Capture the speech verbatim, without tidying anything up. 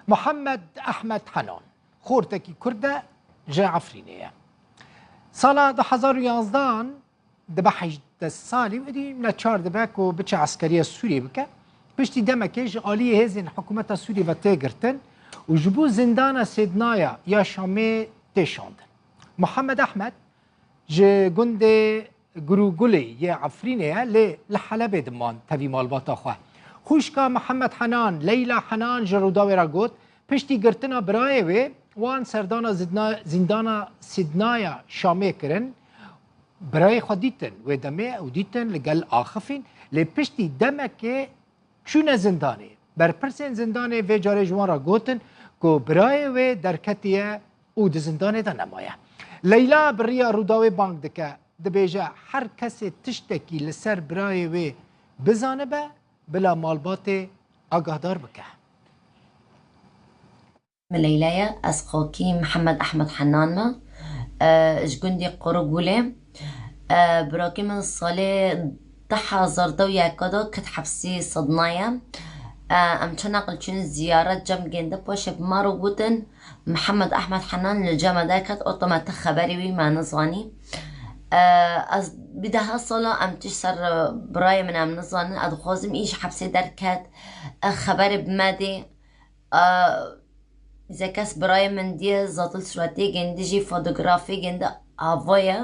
Muhammed Ehmed Henan, xortekî Kurd e, ji Efrînê ye. Sala du hezar û yazdehan dibe hejdeh salî û êdî neçar dibe ku biçe eskeriya Sûriyê bike. Piştî demekê ji aliyê hêzên hikûmeta Sûriyê ve tê girtin û ji bo zindana Sêdnaya ya Şamê tê şandin. Muhammed Ehmed ji gundê Gurûgulê yê Efrînê ye, lê li Helebê diman tevî malbata xwe. Xwişka Mihemed Henan, Leyla Henan ji Rûdawê re got, piştî girtina birayê wê, wan serdana zidna-, zîndana Sîdnaya Şamê kirin. Birayê xwe dîtin, wê demê ew dîtin li gel axifîn, lê piştî demekê çûne zindanê. Berpirsên zindanê vê carê ji wan re gotin ku birayê wê derketiye û di zindanê de nemaye. Leyla bi riya Rûdawê bang dike, dibêje, her kesê tiştekî li ser birayê wê bizanibe, bila malbatê agahdar bike. Min Leyla ye, ez xakî Mihemed Ehmed Henan me. E, ji gundê Qurugulê. E, birakî min salê du hezar deh yeka de ket hepsî Sidnayê. E, em çend eqil çûn ziyaret cem gênde paşê bi me re gotin, Mihemed Ehmed Henan li cem me derket, ota me ti xeberê wî me nizanî. E, ez bi deha sala em tişt ser birayê min em nizanin, ez dixwazim î ji hepsê derket, e, xeberê bi me dê. A, zê kes birayê min diye, zatil suretê gêndi jî, fotografê gêndi, ava ye.